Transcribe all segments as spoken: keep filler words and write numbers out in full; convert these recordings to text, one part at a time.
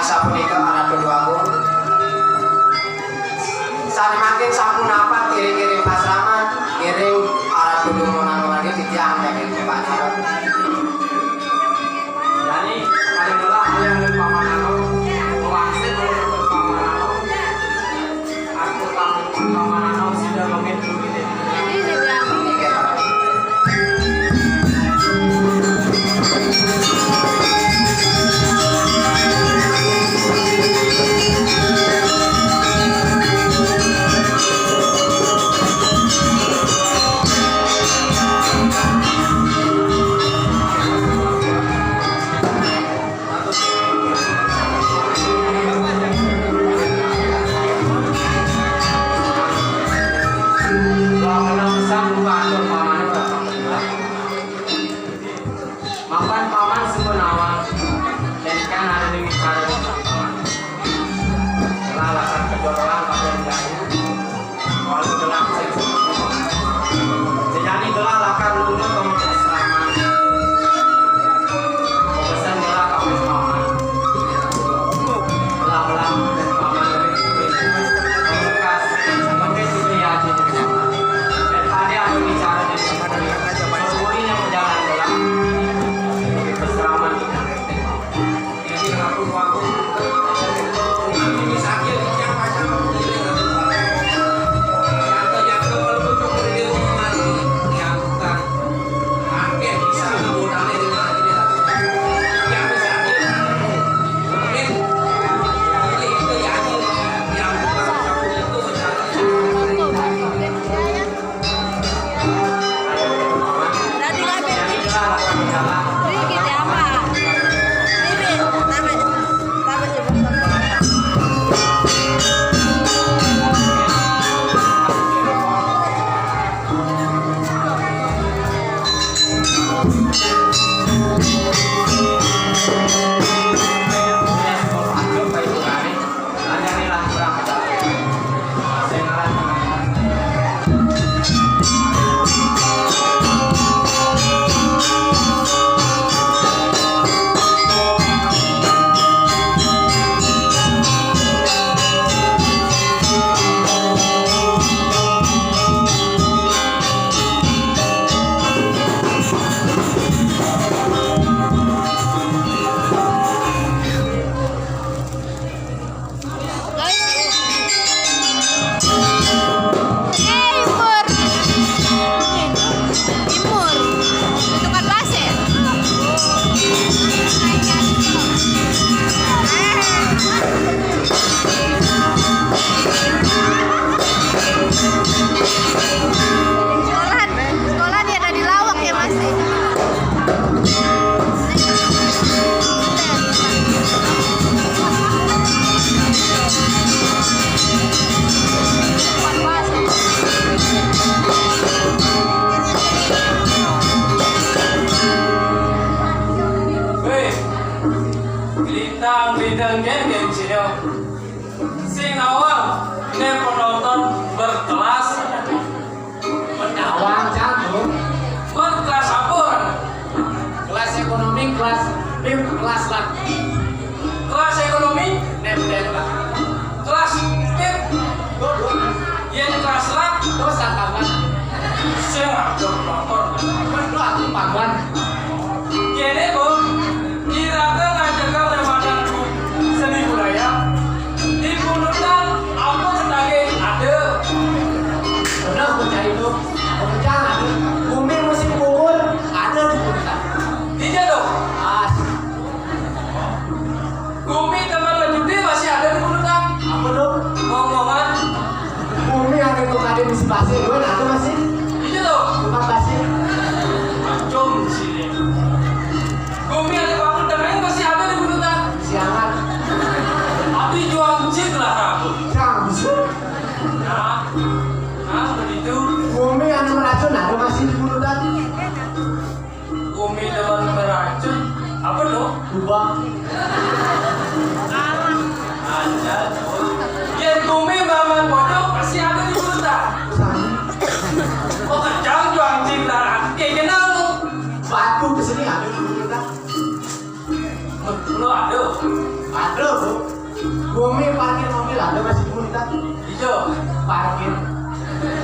Sapunika para Ratu Agung. Sané mangkin sampun napak iring-iring pasraman, iring para Ratu Monan wargi titiang daging kepacaran. Dani, paling lelah yang di pamanano, wangsit pamanano, aku tak pamanano sudah mungkin. Mapan paman semenawa, dan kan ada di bicara. Lalakan kedua orang pada wilayah. Walau gelap sing. Sejani gelah lakar lunga ke asrama. Pesan gelah kawin paman. Gelah-gelah paman dari kulit. Bekas, pakai sudah ya aja. Dan tadi aku bicara di tempat ini. Semuanya yang berjalan gelah. Asrama. Sekolah, sekolah dia ada di Lawak ya, Mas? Weh, lintang-lintang geng-geng sini. Sing awal, ini penonton berkelas. Menawan, Cang, Bro. Mun kelas sampun? Kelas ekonomi, kelas pip, kelas lak. Kelas ekonomi? Nep, nep, Pak. Kelas pip? Dua, dua. Yén kelas lak? Terus angkapan? Sing adoh nonton. Terus lu aku paguan. Kéné, Bu. Iraga ngajegang lemangan seni budaya. Di Bunutan ampun setagih ada. Bener, bocah itu. Bocah ada. Bumi musim gugur, ada di Bunutan. Iya dong. As. Bumi teman leduti masih ada di Bunutan. Apa dong? Ngomong-ngomongan. Bumi ada tuh ada di sebelah sini, gue ada masih. Iya dong. Tempat masih. Macam sini. Bumi ada bangun dan lain masih ada di Bunutan. Siangan. Tapi juang cit lah aku. Jangan bisa. Nah, nah, begitu. Bumi anu meracun ada masih di Bunutan. Bumi demen meracun. Apa tuh? Lubang. Ada tuh. Yén bumi maman bodoh pasti ada di Bunutan. Sana. Oh, kejang juang cit lah. Kayak kenal lu. Batu ke sini ada di Bunutan. Lo ada. Aduh, Bu. Gumi parkir mobil ada masih di Buntutan? Iya, parkir.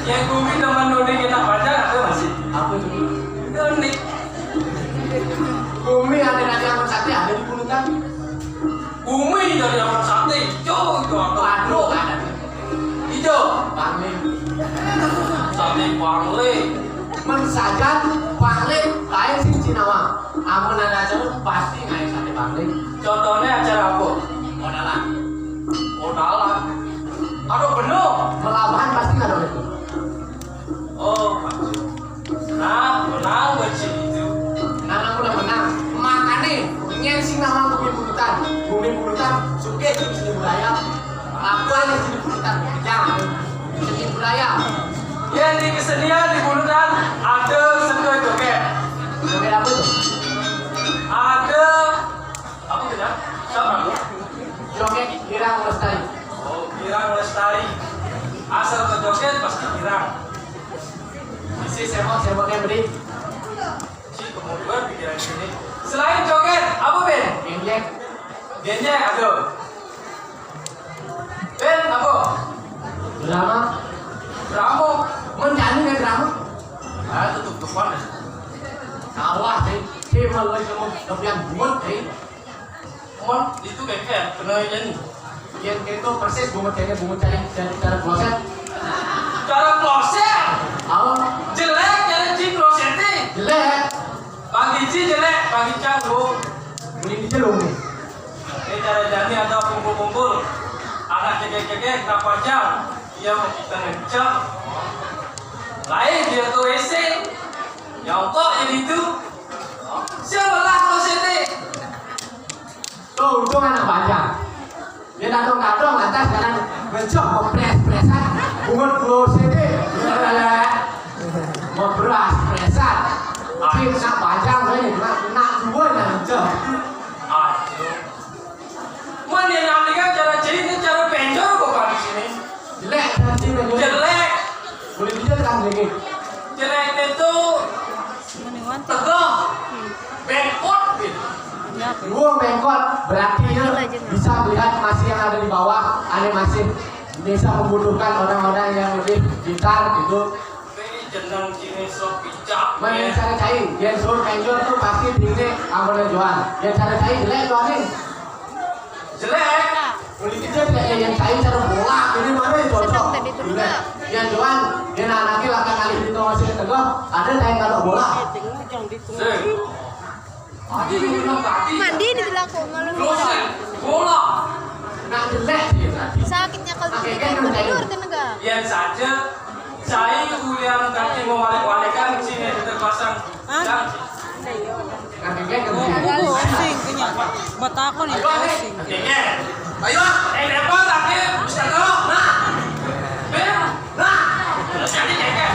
Yang Gumi teman nundi kita pacar ada masih? Apa itu? Nundi. Gumi ada dari Amat Sate ada di Buntutan? Gumi dari Amat Sate, ijo itu apa? Waduh, ada. Ijo. Pangling. Sate pangling. Men sajan pangling lain sing Cina wang. Amun ada acara pasti ngain sate pangling. Contohnya acara apa? Odalan. Odalan. Aduh, penuh. Melawan pasti ada itu. Oh, maksud. Nah, menang buat si itu. Nah, aku udah menang. Makanya, nyen sing nama Gumi Buntutan. Gumi Buntutan, suke sing seni budaya. Apa yang seni Buntutan? Jangan. Seni budaya. Ya, di kesenian di Buntutan ada seni joget. Joget apa tuh? Ada apa tuh ya? Siapa? Joget Girang Lestari. Oh, Girang Lestari. Asal ke joget pasti girang. Isi semok-semoknya beri. Si kemudian pikiran sini. Selain joget, apa, Ben? Genjek. Genjek, aduh. Ben, apa? Drama. Drama. Mencari ya drama. Ah, tutup depan. Kalah, sih. Sih, malu kamu. Tapi yang buat, sih. Mon, itu kayak kena ini. Yang itu persis bungut kayaknya bungut cari cari cara kloset. Cara kloset. Oh. Jelek cara cing klosetnya. Jelek. Pagi ci jelek, pagi cang bu. Beli di jelung nih. Ini cara jani ada kumpul-kumpul. Anak cekek-cekek, tak panjang. Iya mau kita ngencang. Lain dia tuh racing. Nyongkok ini tuh. Siapa lah klosetnya? Tuh, untung anak panjang. Dia datang-datang lantas sekarang ngejok mau pres-presan. Bungut lo sini. Mau beras presan. Tim nak panjang ini nak nak dua yang ngejok. Aduh. Mana yang nanti kan cara cerita cara penjor bukan di sini. Jelek kan sih penjor. Jelek. Boleh bisa kan jelek. Jelek itu Teguh. Bengkot gitu. Gua bengkot, berarti dia bisa melihat masih yang ada di bawah, ada masih bisa membutuhkan orang-orang yang lebih pintar gitu. Ini jenang jenis sok picak. Mana yang cara cai? Dia suruh penjor tuh pasti tinggi amalnya Johan. Yang cara cai jelek Johan nih. Jelek. Politik dia tidak yang cai cara bola. Ini mana yang cocok? Jelek. Yang Johan, dia anaknya lah kali itu masih teguh. Ada yang kalau bola. Sing. Mandi di belakang malam. Dosen, bola. Nah, jelek dia tadi. Sakitnya kalau tidur, tidur kan enggak? Yang saja, saya ulian kaki mau walek-walekan sini kita pasang. Hah? Nah, jelek kan. Oh, pusing kayaknya. Batakon itu pusing. Ayo, eh, repot lagi, bisa tahu, nah. Bel, nah. Jadi jelek.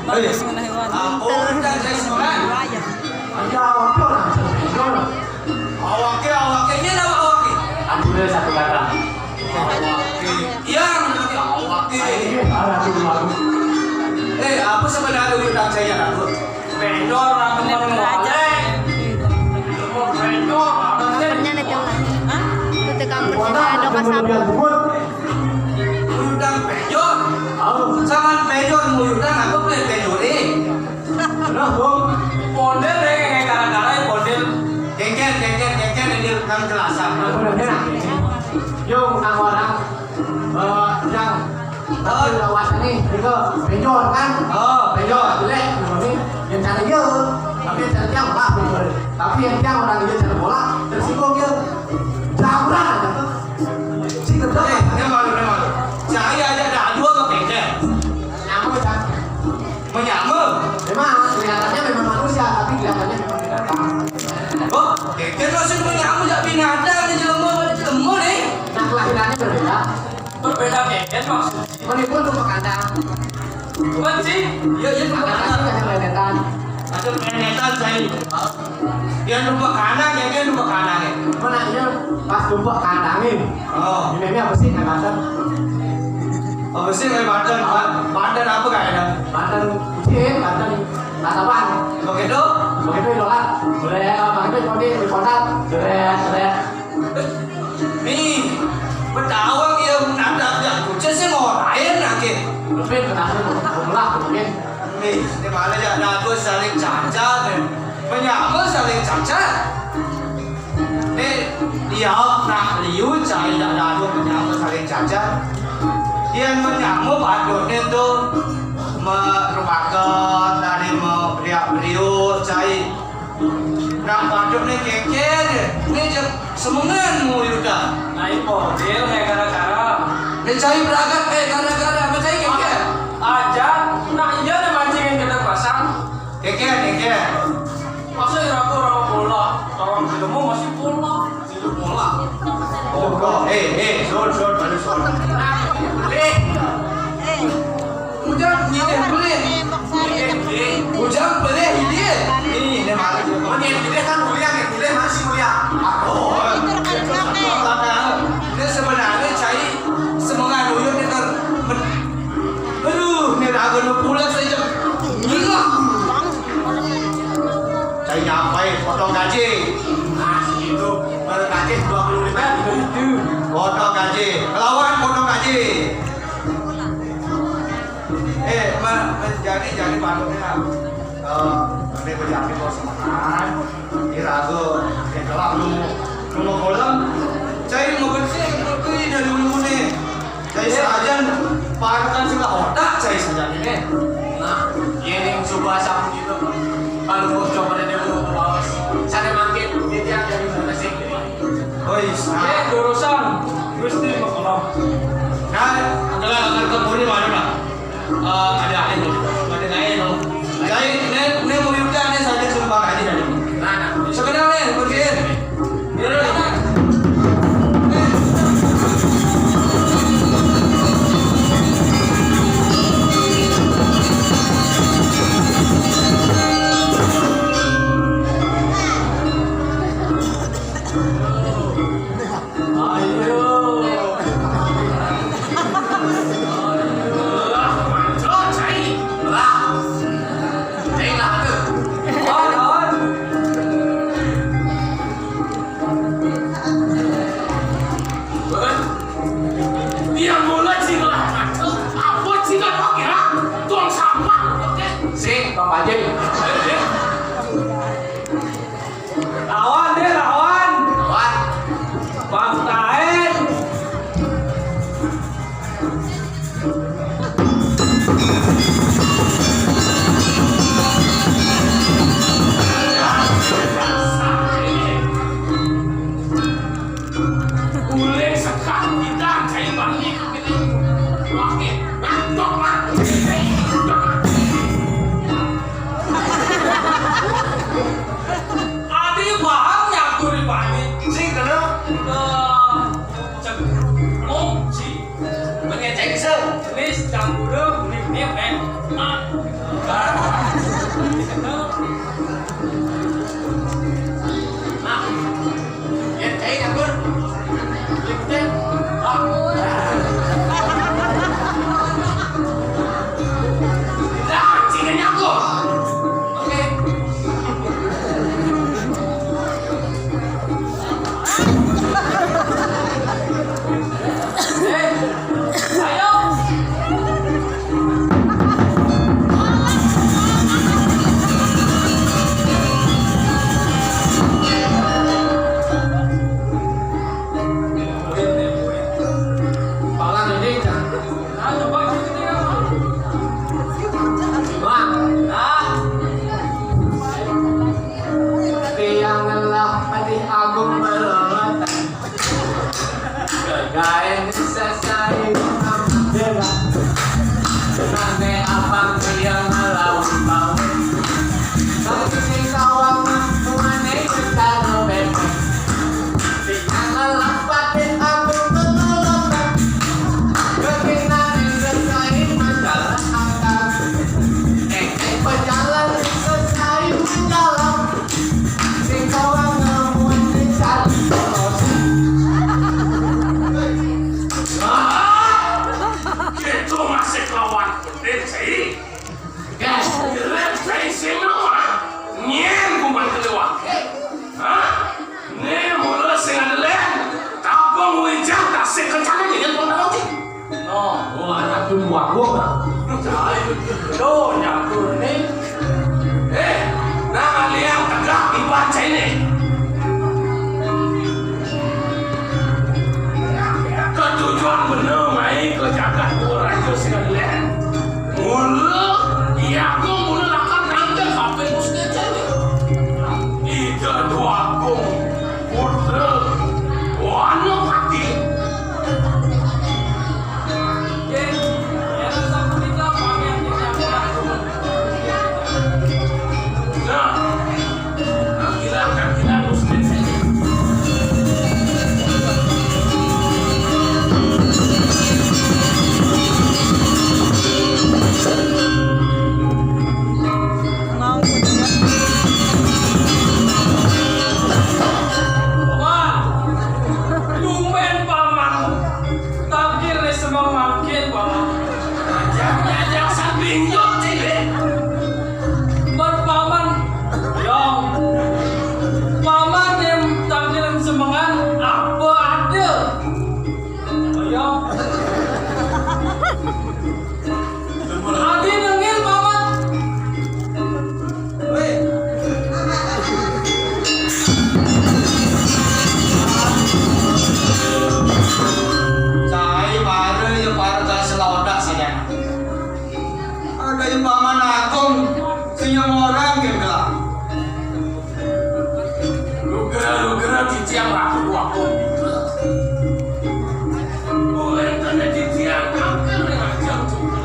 Bagus ngena hewan. Ampun, dan saya semangat. Ayo, ampun, ampun. Awake, awake, ini nama awake. Ampun, satu kata. Awake. Iya, awake. Ayo, ini arah tuh bagus. Eh, apa sebenarnya udah saya takut? Pendor, apa? Pendor, apa? Kampungnya ada jauh. Hah? Itu kampungnya ada kasar. Uyudan penjor. Au, jangan penjor, uyudan aku pilih penjor, eh. Kenapa? Pondel, eh, kayak gara-gara ya, pondel. Kengken, kengken, kengken, ini kan kelasan. Apa namanya? Yo, orang-orang, eh, yang, eh, lawas nih, itu penjor kan? Oh, penjor. Jelek, ini yang cara dia, tapi yang cara dia apa, penjor? Tapi yang dia orang dia cara bola, tersinggung dia. Jauh lah, kata. Si gedek. Eh, dia malu, dia malu. Saya aja ada dua ke pendek. Nyamuk, Cak. Menyamuk. Memang, kelihatannya memang manusia, tapi kelihatannya memang binatang. Oh, oke. Kan maksud menyamu jak binatang ni, jelema, jelema ni. Nah, kelahirannya berbeda. Berbeda keken maksud. Menipu tuh kandang. Bukan sih. Ya, ya, tuh kandang. Ada perenetan. Ada perenetan, saya. Dia lupa kandang, ya, dia lupa kandang, ya. Mana dia pas lupa kandangin. Oh. Ini, ini apa sih, nggak ada. Apa sih, kayak Banten? Ba-, Banten apa kayaknya? Banten, kucing, Banten. Tatapan. Begitu? Begitu, dolar. Boleh, begitu, seperti di kota. Seret, seret. Nih, Bedawang ya menatap ya kucing sih mau lain lagi. Lebih kenapa? Belah, mungkin. Nih, ini malah ya, nah, gue saling cacat, nih. Menyama saling cacat. Nih, dia nak liu, cai dak dado menyama saling cacat. Dia menyama patutnya tu merupakan dari meberiak beriuk, cai. Nak patut ni keker je. Ni je semengan mu yuda. Nah, ipo, dia ni gara-gara. Ni cai beragat, eh, gara-gara. Apa cai keker? Aja, nak iya ni mancingin kita pasang. Keker, keker. Masa ya aku orang bola, orang ketemu masih bola. Masih bola. Oh, kau, eh, eh, short, short, baru short. Eh, Ujang, ini boleh. Ujang boleh, ini. Ini, ini malah. Oh, ini boleh kan, boleh, yang boleh, masih boleh. Aku. Ini sebenarnya cai semangat dulu ni kan. Aduh, ni raga nu pulas aja. Gila. Saya nyampai potong gaji. Nah, segitu. Potong gaji dua puluh lima ribu. Potong gaji. Kelawan potong gaji. Eh, ma-, ma-, jadi, jadi patutnya. Eh, ini berarti bos makan. Ini ragu. Ya, kelak lu. Lu mau pulang. Saya mau bersih, mau pergi dari dulu nih. Cai sajan, parekan sing otak cai sajan ini. Nah, iya nih, coba sapu gitu. Kalau mau coba deh dulu, bos. Sana mampir, dia tiap dari mana sih? Oi, eh, jurusan Gusti Mekolo. Nah, adalah akan kemuri mana, Pak? Eh, ada ahli, ada lain, loh. Cai, ini, ini mau yuda, ini saja sumpah aja, nih. Nah, nah. Sekedar nih, pergiin. Acéné. Ketujuan bener main ke jagat dua raja sekalian. Mula, iya aku mula lakar nangkep sampai musnah céné. Ida dua aku, putra, wana pati. Nah, Wah, tumben paman. Takdir ni semang mangkin, paman. Ajak-ajak sambil nyok, cili. Buat paman, yong. Paman yang takdir semangan, apa ada? Yong. Adi nengil, paman. Wéh. Cai mara ya para ka selodak saja. Ada ya paman agung, senyum orang ke gelang. Lugra-lugra titiang ratu waktu. Oleh karena titiang angker dengan jam cukup.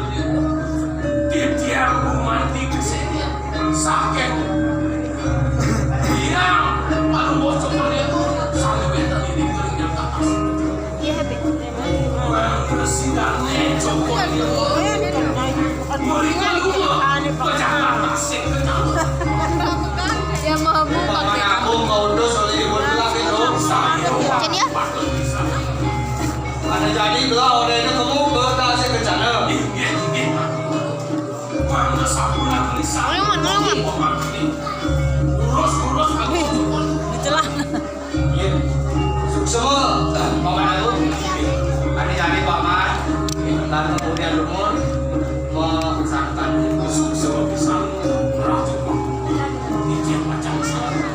Titiang bumanti kesenian. Sakit. Tiang paling bocor itu sampai beta ini kerja atas. Iya, Beb. Orang kesidangnya cokot dia. Mereka dua. Pejabat asing kenal. Dia mau buka. Mana aku mau dos oleh ibu lagi dong. Saya. Cen ya? Ada jadi belah oleh ini kamu ke tasik ke sana. Mana sapu nak tulisan. Mana, mana, mana? Urus, urus, aku. Wih, dicelah. Iya. Semua, Paman Agung. Ada jadi Paman. Dan kemudian Lumur memesankan semua pisang. Ratu. Ini macam sana.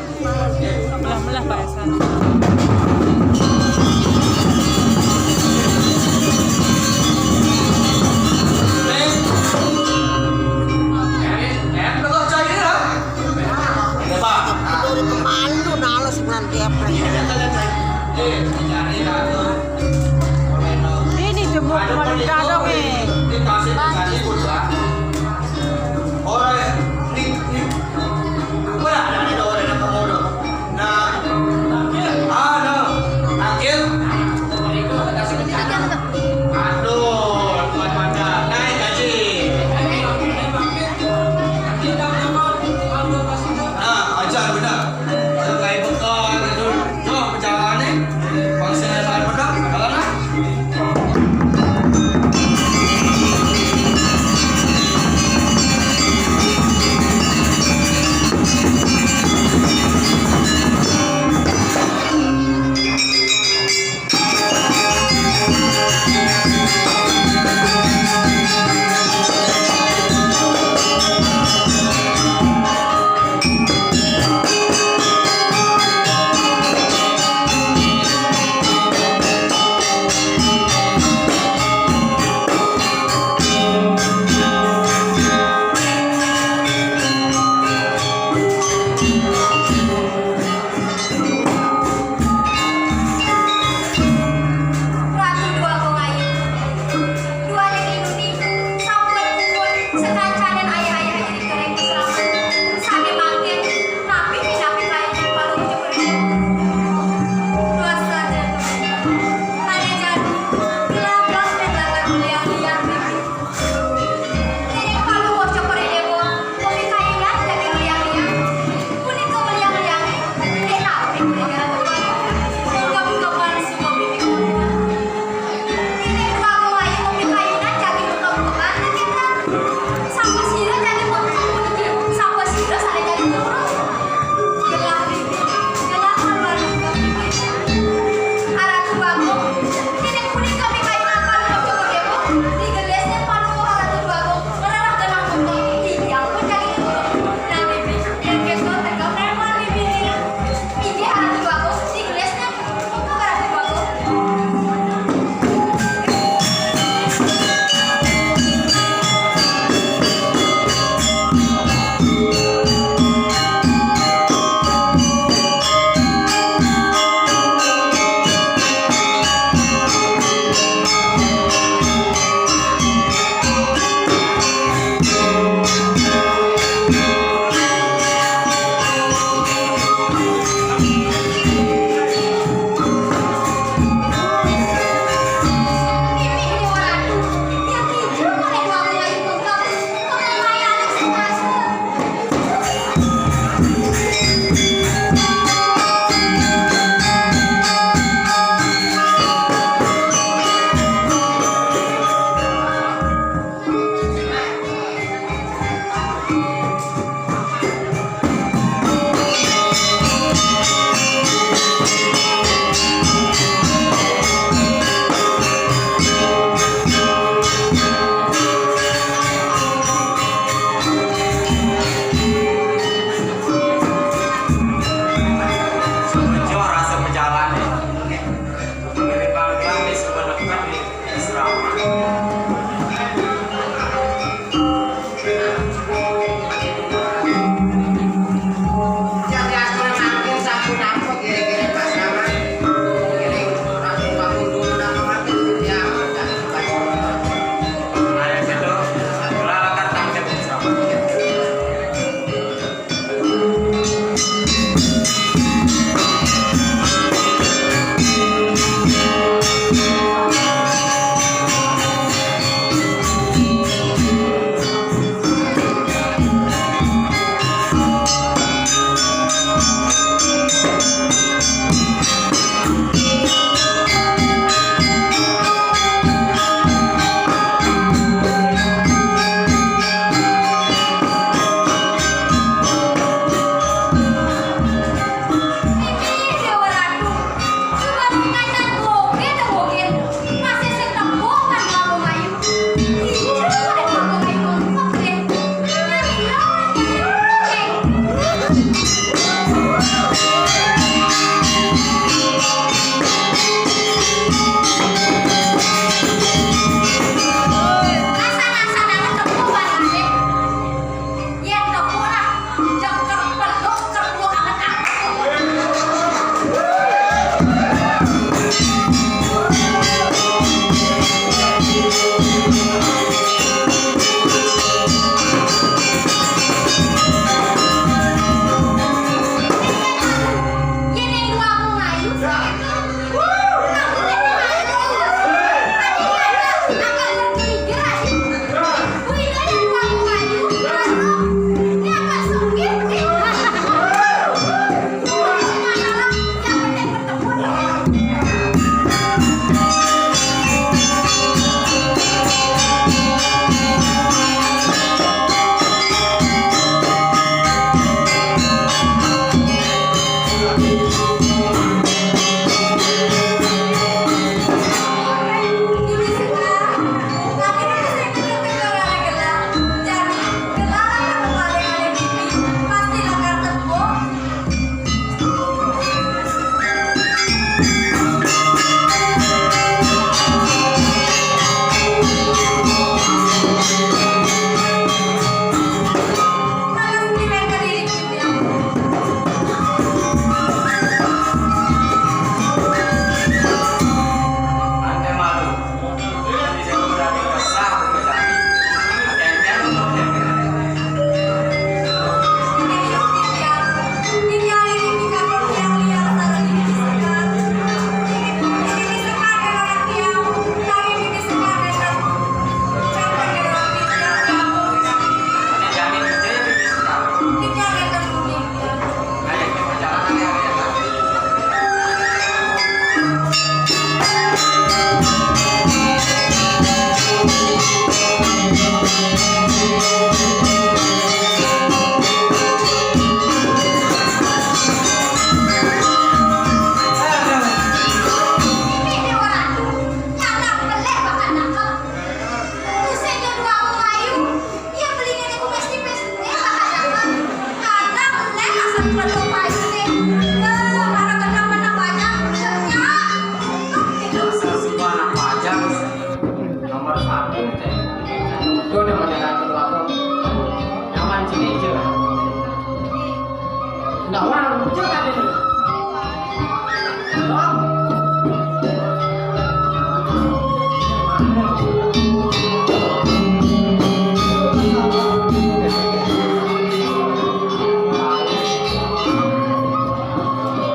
Melah-melah, Pak Hasan. Ini jemur, cuma dikadang, eh. Ora, nih, nih. Ora, ada, ada, ada, ada, ada. Nah, ah, no. Terakhir. Aduh, kuat mata. Naik gaji. Nah, ajar benar. Terkait bekal itu. Jom, pejalan ni. Bangsa yang lain benar. Jalan lah.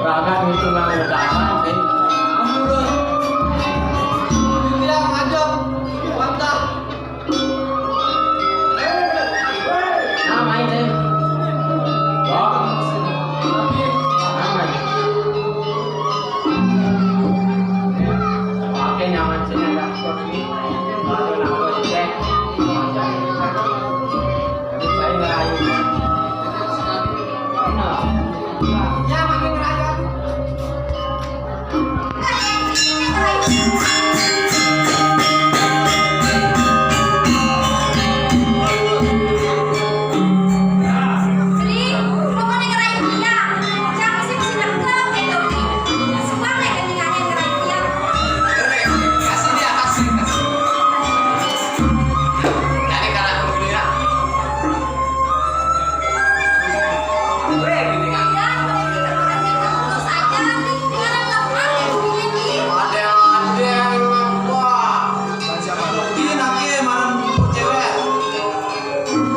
Raga itu nggak ada dapat, eh. Ampun. Bilang aja, mantap. Nah, main, eh. Oh. Nah, main. Pakai nyaman sini, ada.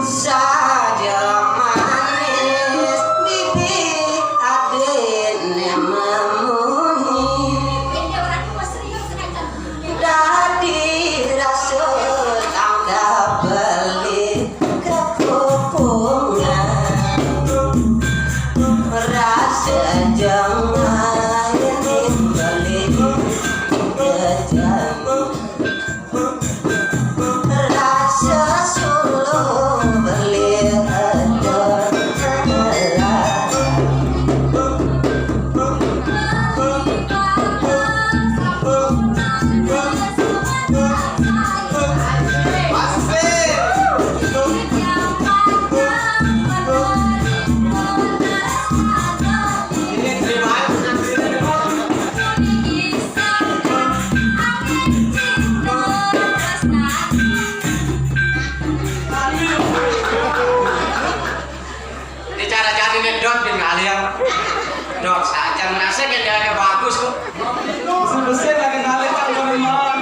Saja manis bibir adiknya memunyi. Dadi rasa tangkap beli kepupungan. Rasa jangan beli kejam. Rasa suluh beli edon. Ini cara jadi nih, Dot, bin ngalih ya. Dot, saja ngerasa kayak dia bagus kok. Sebesar lagi ngalih kan, Bang Iman.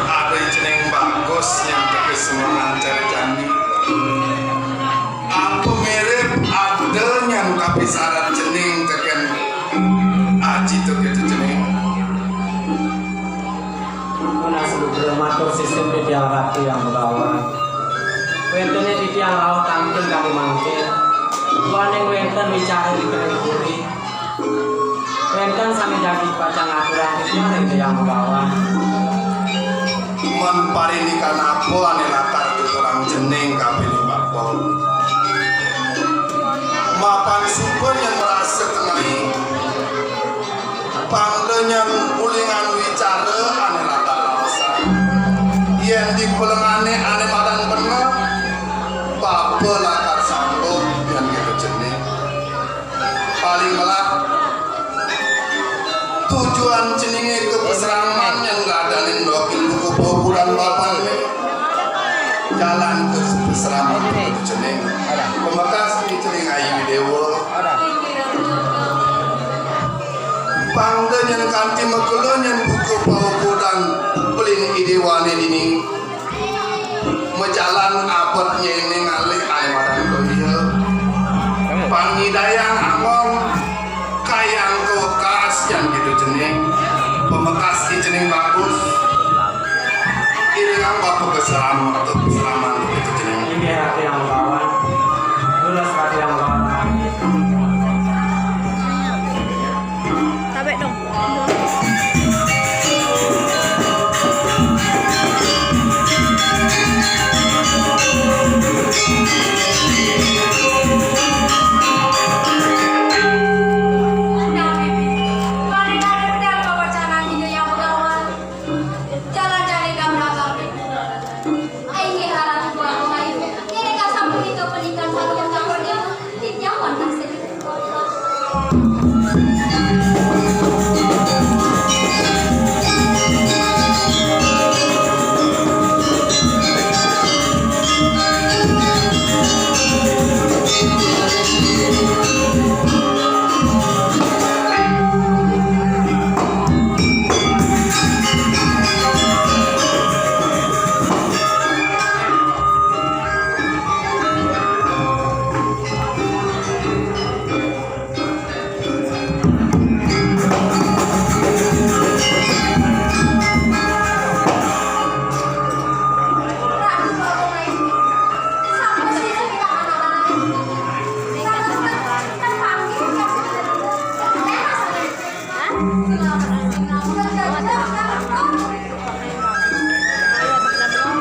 Ada cening bagus yang teges semangat cari jani. Apa mirip ada nyang kapisarat cening teken aji to gitu cening. Menawi sugra matur sistem titiang ratu yang begawan. Wénten titiang rauh tangkil kami mangkin. Duaning wénten wicara di kene puri. Wénten sami jagi pacang aturang titiang ring titiang begawan. Men parindikan apa ané lakar tuturang cening kapilih bapa? Mapan suba nyén marasa tengai, pangda nyén ulingan wicara ané lakar raosan. Yén di pelengané ané madan beneh, bapa lakar sanggup nyén kéto cening. Paling melah tujuan ceningé ka pasraman nyén ngladanin ndokin buka paukuran bapané. Jalan ka pasraman cening. Pamekas cening Ayu Déwa. Pangda nyén kanti makelo nyén buka paukuran pelin idéwané dini. Majalan abet nyéné ngalih ané madan koya. Pangidayang angon kayang kawekas yan gitu cening. Pamekas di cening bagus. Iringang bapa keselam atau keselaman gitu cening. Inggih ratu yang kawan. Nunas ratu yang kawan. Tabek dong.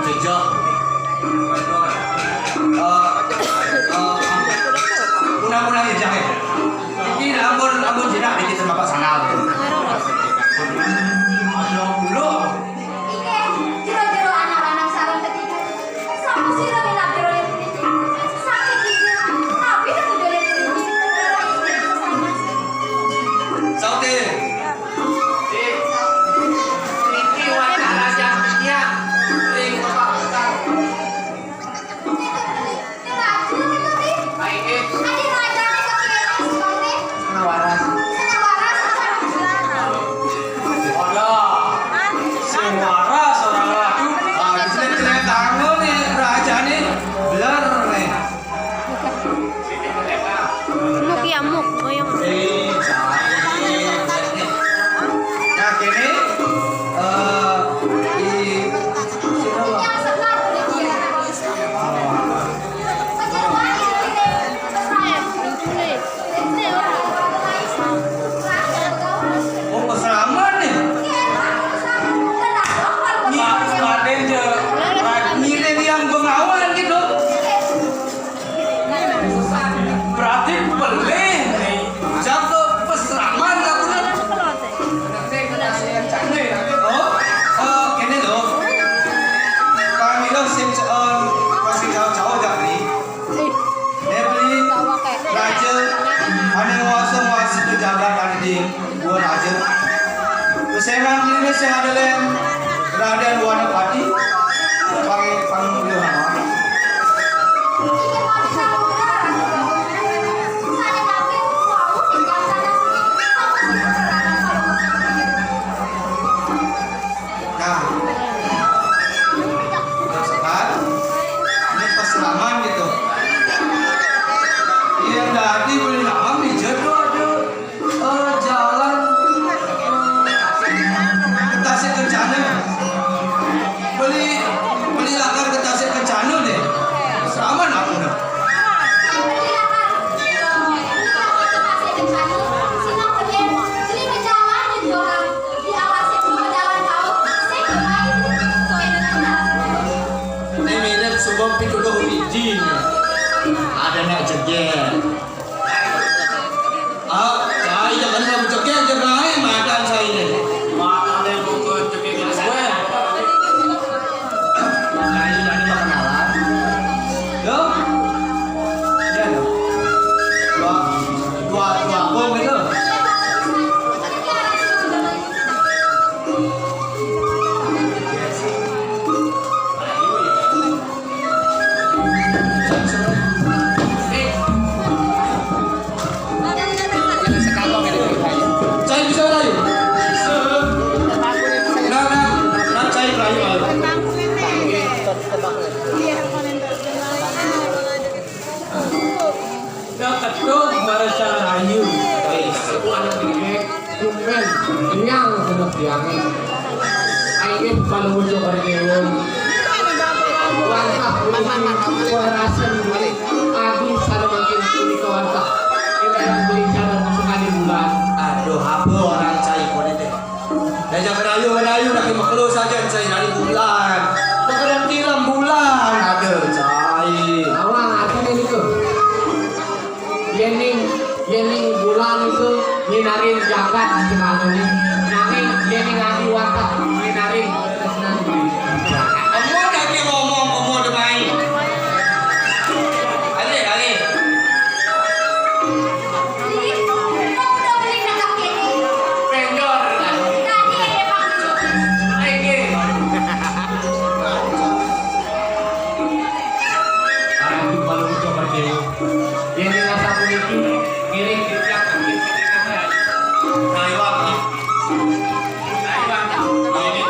Jejak. Eh, eh, punah-punah jejak ya. Ini ampun, ampun jinak niki sama Pak Sanal. Aduh, dulu. Inggih, jero-jero anak lanang sareng tetiga. Sapa sira minab jero ning puniki? Saking inggih, tapi tetedone puniki. Saute. Niki wacana jam tiga ring Bapak Besar. Ning raja nika, Ri. Baik, eh. Adi rajane kok kene, Ri? Sing waras. Sing waras, apa? Ada. Sing waras, orang ratu. Ah, di sini cerita nih, rajane beler nih. Muk ya, muk. Oh, yang Nah, kene, eh, di Oh, peseraman nih. Nyi-, Raden je, Ra-, Nyi Dewi yang Bengawan gitu. Berarti pelih nih. Siapa peseraman aku nih? Oh, eh, kene lho. Pamila sing, eh, masih jauh-jauh dari. Dene raja ane nguasa-nguasa jagat ane di gua raja. Pesengan dene sing ada lem Raden Wanapati. Pange-, pangemudi mawon. Nah, terus kan, ini peselaman gitu. Yang tadi beli lawang di jero ada, eh, jalan, eh, ke Tasik Kencana. Beli, beli lakar ke Tasik Kencana deh. Peselaman aku dah. Ini mirip sumpah pituduh wiji. Ada nak jejer. Ah, cai jangan nak jejer, jejer naik makan saya ini. Makan yang bukan jejer gue. Nah, ini tadi makanan. Yo. Ya, yo. Dua, dua, dua, bom itu. Cai bisa Melayu? Nah, nah, nah, cai Melayu, Melayu. Ketuk marasa rayu. Wis, aku anak dikek. Kumen, tiang, kumen tiang. Ayo, kalau muncul dari dewa. Wantah, wantah, warasan, adi, sada makin, kulit wantah. Ini yang beli jalan sekali bulan. Aduh, apa orang cai politik? Dah jangan rayu, rayu, nak makhluk saja cai dari bulan. Bukan film bulan. Ada cai. Awak, ada ni tu. Yening, yening bulan itu nyinarin jagat di mana ni. Nanging yening adi watak nyinarin tresnan diri. Kamu dah ke ngomong, kamu dah main. Alih, alih. Sapuniki ngiring titiang kanggé panjenengan. Nah, iwang. Nah, iwang. Nah, ini.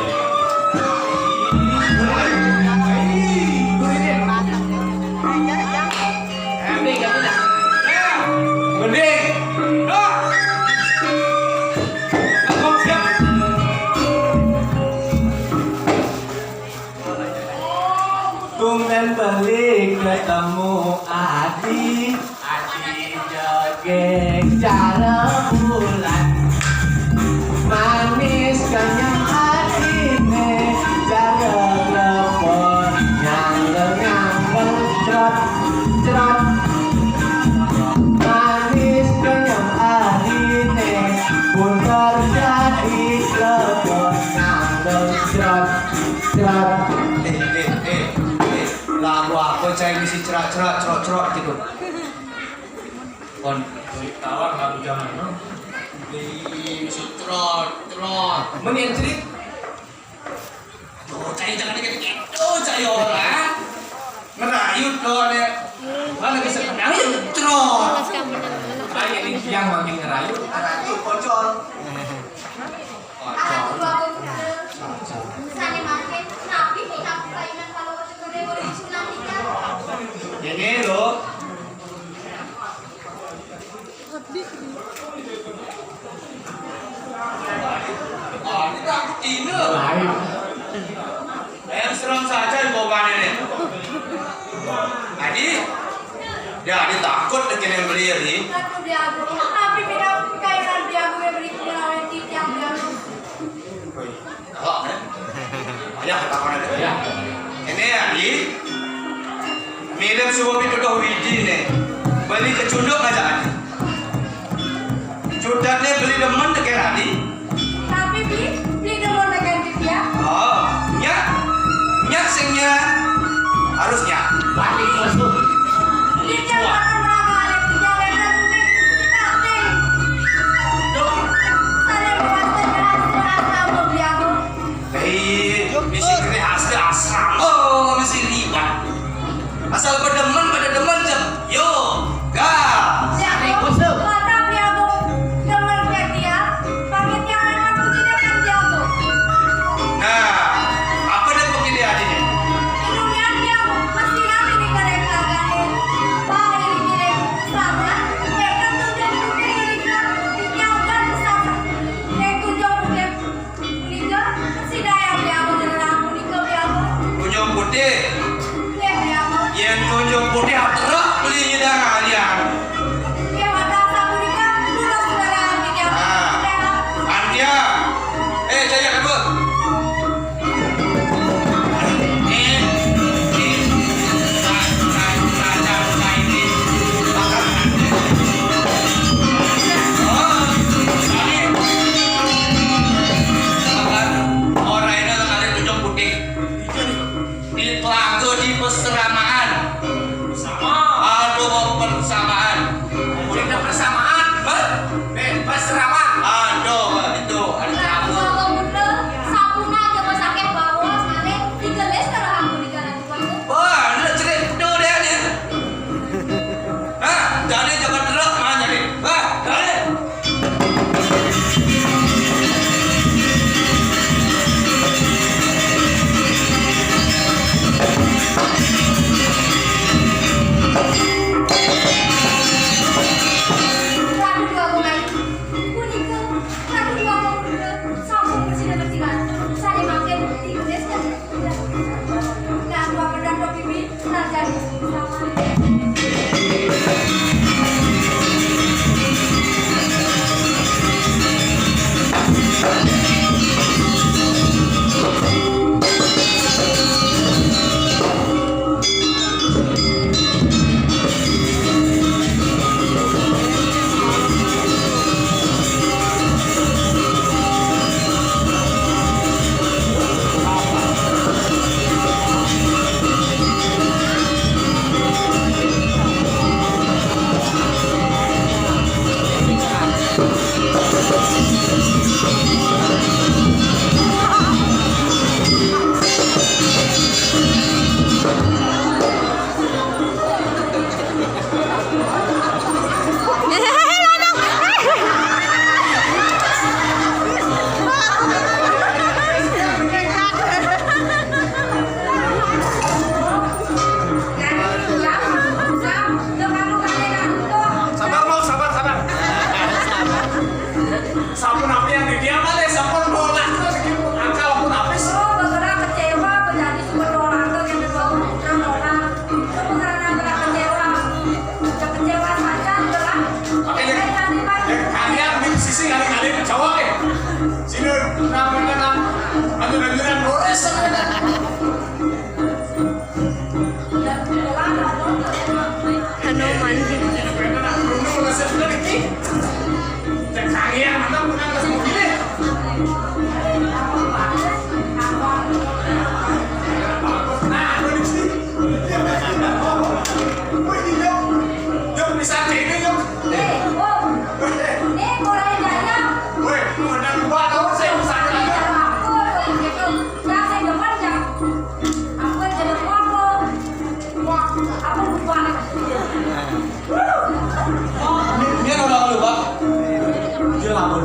Mending, mending. Nah. Siap. Tumbén beli ketemu Adi. Adi jegég cara bulan. Manis kenyang atiné, cara lepon. Nyangkel-nyangkel, crot, crot. Manis kenyang atiné, buntar jadi lepon. Nyangkel, crot, crot. Eh, eh, eh, eh. Lagu apa cai misi cerak-cerak, cerok-cerok gitu? Kon, tawar lagu zaman no. Di misi cerot, cerot. Meni cerit. Tuh, cai jangan dikit gitu, cai orang. Ngerayu tuh deh. Mana bisa ngerayu, cerot. Kayak ini yang makin ngerayu. Anak tuh pocol. Anak tuh bagus. Sané mangkin, napi nih kaku kainan kalau waktu gede boleh disunat nikah. Ini loh. Ini aku Tina. Lain. Yang serem saja di bawah ini. Adi, ya, Adi takut dengan yang beli ya, Di. Aduh, Biago. Tapi beda kainan Biago yang beri kemulauan titiang Biago. Oh, eh? Ayah, ketahuan ada. Ya. Ini ya, Di. Milim suami tuduh Widi nih. Beli kecunduk aja, Adi. Cudatné beli demen tekén adi. Tapi, Bi, beli demen tekén Bi, ya. Oh, nyak. Nyak sing nyak. Harus nyak. Wali musuh. Beli jam makan berapa kali? Tiga meter, Bi. Nothing. Duh. Saya merasa jelas-jelas kamu, Bi, aku. Hei, misi kene asli asrama, oh, misi liwat. Asal pada demen, pada demen, Jep. Yo, gas. Jago, mantap, jago. Demen ke dia, pakai tiang anak kunci depan jago. Nah, apa dia pakai dia aja nih? Di dunia dia mesti rame di kedai kagak. Pak, ini gini, sama, mereka tuh jadi gede, ini kan, yang udah besar. Yang tuh jauh, udah. Punika, si Dayang Biago nyerat punika, Biago. Tunjung putih. Nggih, Biago. Yén tunjung putih aterek beli nyidang alian. Nggih, mata sapunika, kula sedaya Biago. Ah. Antia. Eh, Jaya, kabur. Di telaga di peseramaan. Sama. Aduh, persamaan. Udah persamaan. Hah? Eh, peseramaan. Aduh, itu ada telaga. Kalau muda, sampuna aja masaknya bawa, sekali digelis terus aku di jalan. Wah, lu cerit betul deh, nih. Hah? Jadi jangan terus, mah, jadi. Hah? Jadi. Ratu Dwagung Ayu, punika Ratu Dwagung Putra, sampun bersila-bersila. Sané mangkin digelis. Nah, Ratu Apedan Topi Wi, nah, jadi sama.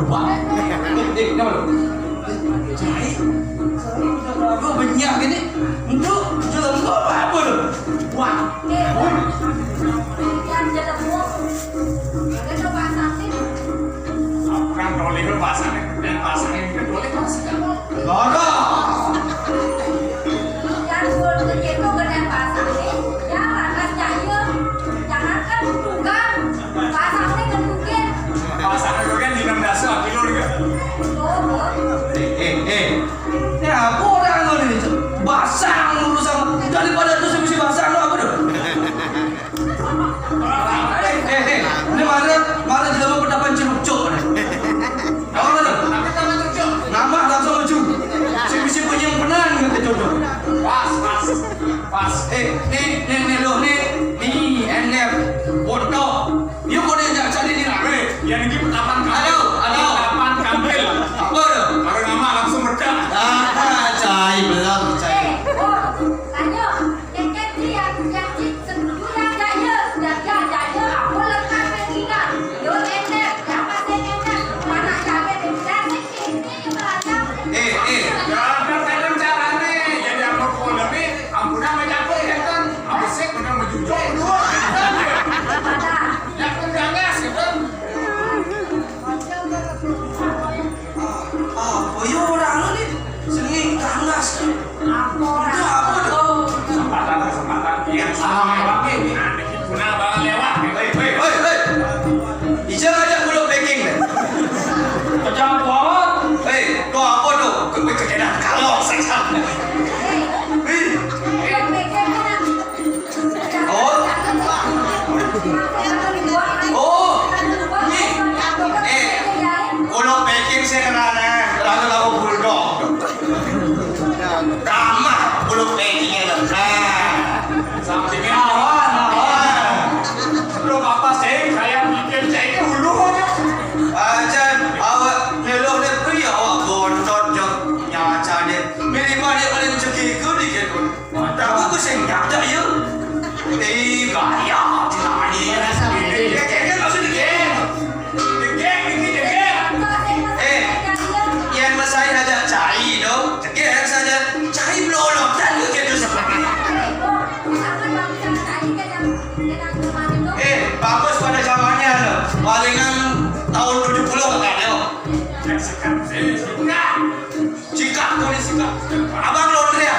Wah, eh, eh, kenapa lu? Cai, cai udah berapa banyak ini? Untuk jelema apa lu? Wah, eh, yang jelema, kita pasang sih. Orang toleh pasang, dan pasang yang toleh pasang. Loro. Yang suruh begitu gede pasang nih, ya lantas cahaya. Jangankan tukang, pasang nih gendukin. Pasang gendukin di enam dasar kilo juga. Tuh, tuh. Eh, eh, eh. Ini apa orang lu nih? Basang urusan daripada tuh mesti basang lu apa tuh? Eh, eh, eh, ini mana, mana jelema pendapat jeruk cok. Tahu mana? Nama langsung lucu. Sing bisi penyimpenan kata jodoh. Pas, pas, pas. Eh, nih, nih, nih, lu, nih, nih, N F, bodoh. Dia boleh ajak cari di lari. Yang ini kapan kampil? Aduh, aduh. Kapan kampil? Apa tu? Baru nama langsung meledak. Ah, cai belum, cai. Eh, oh, tanya. Keket ni yang, yang cik setuju yang jaya. Yang dia jaya, apa lekat dengan kita? Yo, enak. Yang masih enak. Mana jaga dengan kita? Eh, eh. Jangan kadang carane, jadi apa pun, tapi ampunan mencapai, ya kan? Apa sih, benar menjujur dulu. Ya kan, jangan, ya kan? Ah, apa ya orang lu ni? Sengit, kangas. Apa orang? Udah, apa tu? Kesempatan, kesempatan. Yang salah lagi. Nah, guna banget lewat. Hei, hei, hei, hei. Ijang ajak mulut packing deh. Pecah kuat. Hei, tu apa tu? Kau kena kalau saja. Hei. Oh. Oh. Ni. Eh, kalau packing saya kena, nah. Kalau, kalau bulldog. Ramah kalau packing ya. Nah. Sampingnya awan, awan. Belum apa sih, saya bikin cek dulu. Ajan, awak nyeluh ni pria, awak bontot je. Nyaca dia. Mirip dia paling cekik ke dikit pun. Tapi aku sing nyak tak ya. Eh, gaya, tidak ni. Rasa ni. Dia kena maksud dia. Dia kena, dia kena. Eh, yang masai ada cai tu. Dia saja cai belolok dan dia kena seperti. Eh, bagus pada zamannya tu. Palingan tahun tujuh puluh kan tu. Sikat, eh, sikat. Sikat, tulis sikat. Abang laundry ya?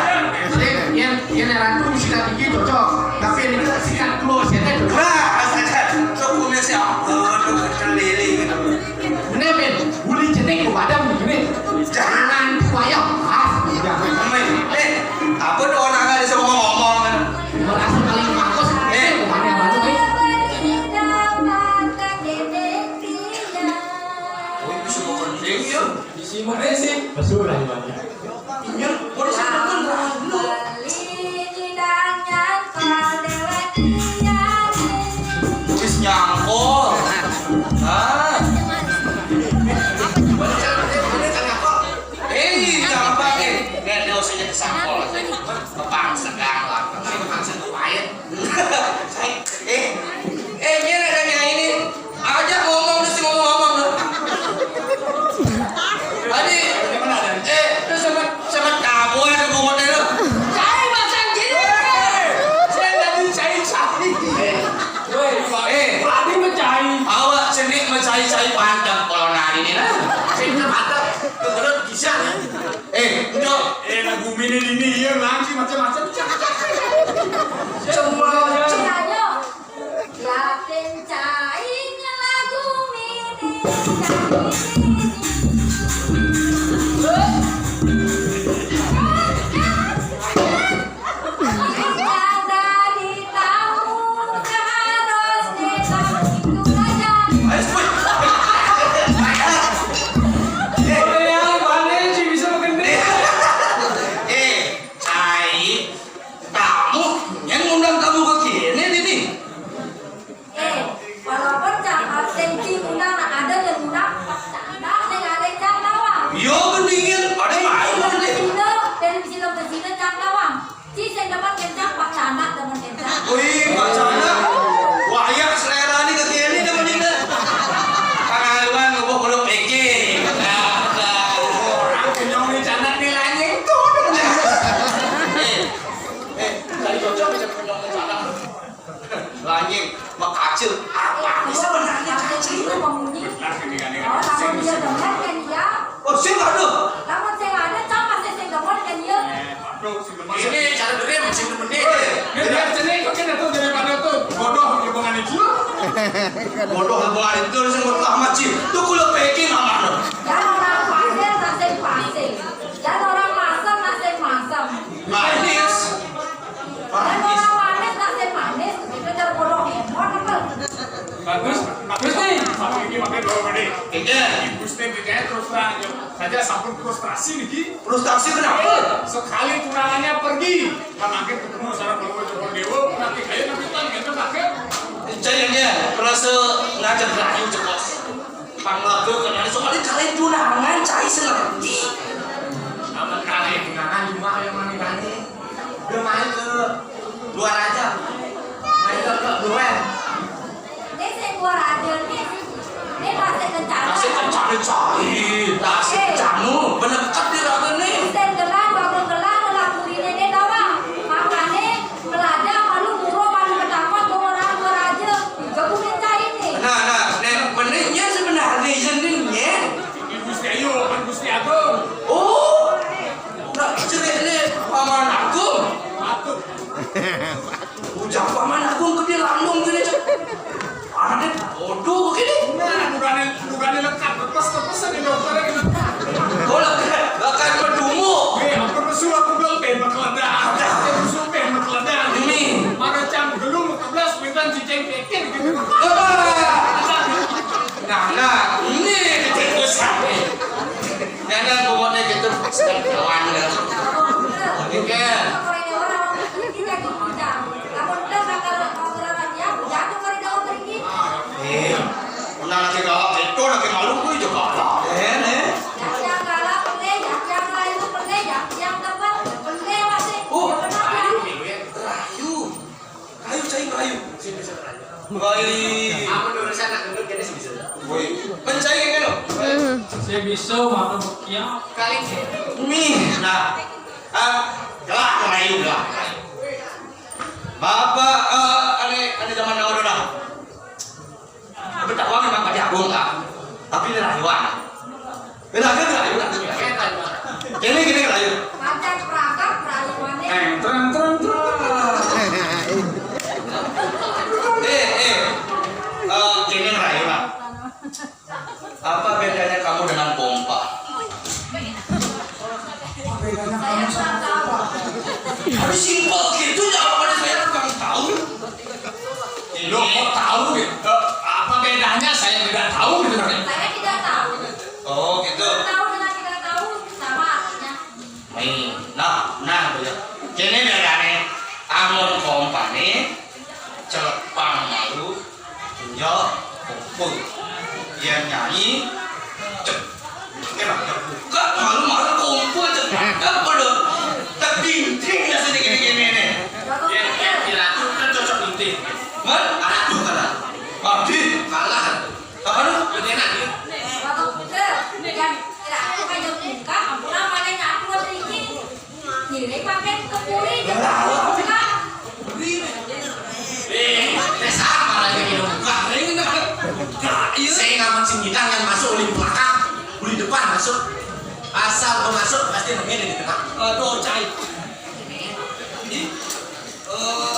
Jadi, yang, yang ratu sikat gigi cocok. Tapi yang itu sikat dulu, sikat dulu. Wah, saja. Cukup punya siapa? Aduh, keliling. Bener, Ben. Boleh jenik ke badan begini. Jangan payah. Ah, jangan. Men, eh, apa tu orang ada sama ngomong? Merasa paling bagus. Eh, mana yang baru, eh? Oh, itu semua penting ya. Isi mana sih? Besul lah, Iwan. Iya, boleh saya dengar. Wis nyangkul. Ah. Eh, jangan pakai. Nggak ada usahanya kesangkul. Kepang sedang lah. Kepang sedang pahit. Eh, eh, ini ada nyai ini. Aja ngomong, terus ngomong-ngomong. Tadi, eh, terus sempat, sempat kabur ada bungut itu. Cai macam gini. Saya tadi cai, cai. Woi, eh, tadi mencai. Awak sendiri mencai-cai pantang kalau nari ni lah. Saya tak patah. Kebetulan bisa. Eh, enggak. Eh, lagu mini ini, iya, lagi macam-macam. Semua, semua. Latin cai ngelagu mini, cai mini. Ada di tamu, harus di tamu itu saja. Eh, cai. Tamu, yang ngundang tamu ke kene, Dini? Eh, walaupun cang absen ci ngundang, nah ada yang ngundang, cang undang, neng ada cang tawang. Yo, Bodoh, bodoh itu sing buat lama, Ci. Tuh kulo packing aman. Yan orang pasir nasib pasir. Yan orang masem nasib masem. Manis. Yan orang manis nasib manis. Itu cara bodoh emon apa? Bagus, bagus nih. Tapi ini pakai dua menit. Iya. Ibu Stin ditanya terus terang aja. Saja sampun frustrasi niki. Frustrasi kenapa? Sekali tunangannya pergi, kan akhir ketemu sama Balawa Joko Dewa, nanti kaya nanti tan gitu pakai. Cai aja, merasa ngajak rayu cepos. Panglaga kenal soalnya kalian tunangan, cai sengerti. Amat kalian tunangan cuma yang mani-mani. Udah main ke luar aja. Main ke, ke luar. Né sing kuwat aja né. Né tasik kencana. Tasik kencana, cai. Tasik kencana. Bener ket di raga né. Sing gelang, bangun gelang, gelang kuriné né tawang. Makané, meladah, malu, muro, malu, ketakon, kuwat aja. Jago né cai né. Nah, nah, né, menehnya sebenarnya, yen né, yen. Gusti Ayu, kan Gusti Agung. Oh, nah, ceritanya Paman Agung. Aduh. Ucap Paman Agung gede lambung gini, Cak. Anaknya bodoh begini. Nah, bukannya, bukannya lengkap, lepas, lepas di dokternya gitu. Oh, lah, lah, kan pedungu. Nih, aku pesu, aku bilang pengen makeladang. Aku pesu pengen makeladang. Nih. Mana cang gelung, keblas, minta cicing kekir gitu. Nah, nah, ini ketipusan nih. Jangan pokoknya gitu, sedang kawan ya. Oke. Eh, pernah lagi gawat itu lagi malu gue juga apa? Eh, nih. Oh, rayu, rayu, rayu, cai rayu. Baik. Apa dulu sana gendut gini sih bisa? Woi, mencai kan lo? Saya bisa makan bekiak. Kali. Nih, nah. Ah, gelak merayu gelak. Bapak, eh, ane, ane zaman now dah. Betawa memang pada agung lah. Tapi ini rayuan. Ini aja rayu lah. Ini gini rayu. Pacak perangkap rayuannya. Teng, teng, teng, teng. Eh, eh. Eh, gini rayu lah. Apa bedanya kamu dengan pompa? Apa bedanya kamu sama pompa? Tapi simpel gitu jawabannya, saya kurang tahu. Lo kok tahu gitu? Eh, apa bedanya saya tidak tahu gitu, Nek? Saya tidak tahu. Oh, gitu. Tahu dengan tidak tahu sama artinya. Nih, nah, nah, gitu ya. Kene bedane amun kompane celepang malu, enjok, kumpul. Yen nyanyi, cep. Kena buka malu-malu kumpul, cep. Kan pada tak binting ya sini gini-gini nih. Yen, yen, yen ratu kan cocok binting. Man? Ratu kalah. Abdi? Kalah. Apa lu? Enak, ya? Bapak Putra, yang kira aku kayak buka, ampun apa nih aku mau tinggi. Ngiring pakai kepuri, jangan buka. Eh, eh, sama lagi minum buka. Ini kan buka, iya. Saya ngaman sing bidang yang masuk oleh belakang, oleh depan masuk. Asal mau masuk, pasti namanya di tengah. Aduh, cai. Ini, eh,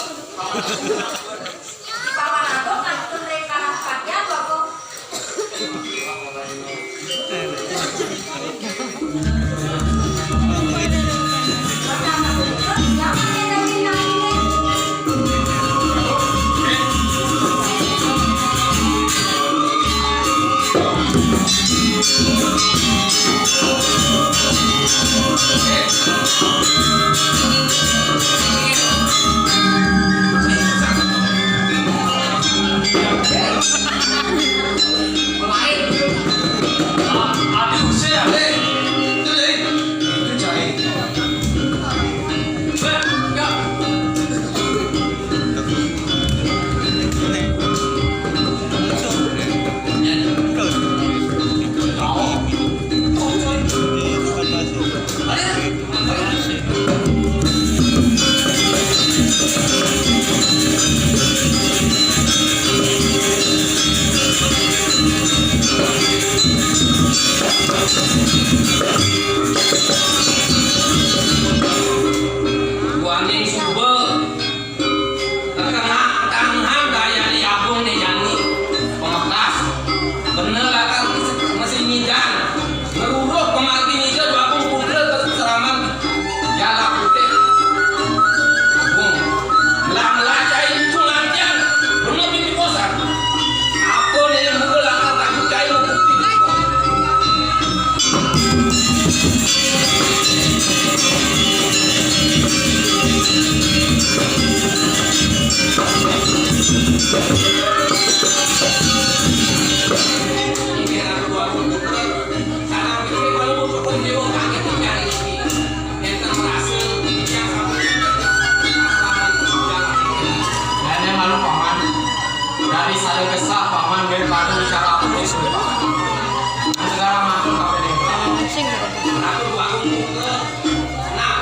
Sing.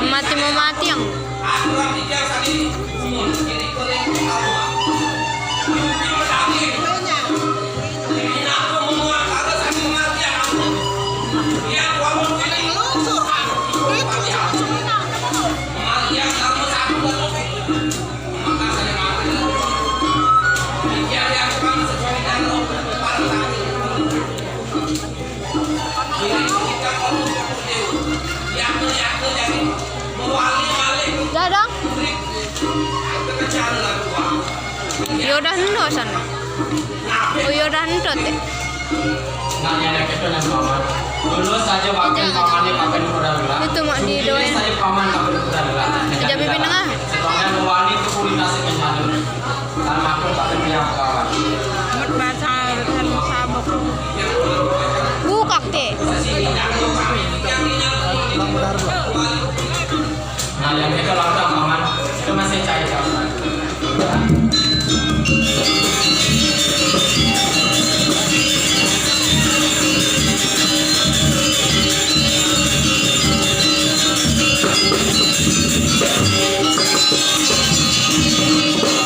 Mati mau mati yang. Dah dong. Ya udah endo sana. Oh ya udah endo teh. Nah, yang dekat dengan paman. Dulu saja pakai pamannya pakai kuda dulu. Itu mau didoain. Saja paman pakai kuda dulu. Aja pipi nengah. Sebenarnya wali itu kulit nasi kenyal. Tanah aku pakai minyak kawan. Mut bahasa sabuk. Bukak teh. Nah, yang itu lah, Bang, aman. Itu masih cair, Bang.